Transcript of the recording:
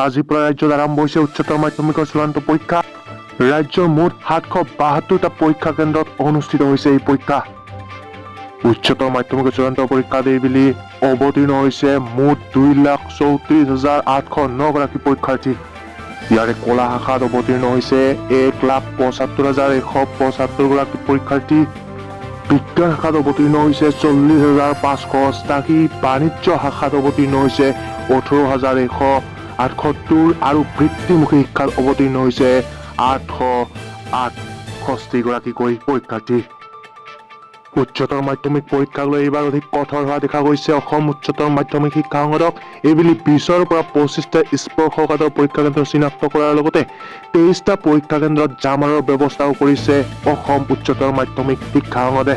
আজিৰ পৰা ৰাজ্যত আৰম্ভ হৈছে উচ্চতৰ মাধ্যমিকৰ চূড়ান্ত পৰীক্ষা। ৰাজ্যৰ মুঠ 772টা পৰীক্ষা কেন্দ্ৰত অনুষ্ঠিত হৈছে এই পৰীক্ষা। উচ্চতৰ মাধ্যমিকৰ চূড়ান্ত পৰীক্ষাত এইবেলি অৱতীৰ্ণ হৈছে মুঠ 2,34,809 গৰাকী পৰীক্ষাৰ্থী। ইয়াৰে কলা শাখাত অৱতীৰ্ণ হৈছে 1,75,175 গৰাকী পৰীক্ষাৰ্থী। বিজ্ঞান শাখাত অৱতীৰ্ণ হৈছে 40,588, বাণিজ্য শাখাত অৱতীৰ্ণ হৈছে 18,178 আৰু বৃত্তিমুখী শিক্ষাত অৱতীৰ্ণ হৈছে 868গৰাকীকৈ পৰীক্ষাৰ্থী। উচ্চতৰ মাধ্যমিক পৰীক্ষাক লৈ এইবাৰ অধিক কঠোৰ হোৱা দেখা গৈছে অসম উচ্চতৰ মাধ্যমিক শিক্ষা সংসদক। এইবেলি 20ৰ পৰা 25টা স্পৰ্শকাতৰ পৰীক্ষা কেন্দ্ৰ চিনাক্ত কৰাৰ লগতে 23টা পৰীক্ষা কেন্দ্ৰত জামাৰৰ ব্যৱস্থাও কৰিছে অসম উচ্চতৰ মাধ্যমিক শিক্ষা সংসদে।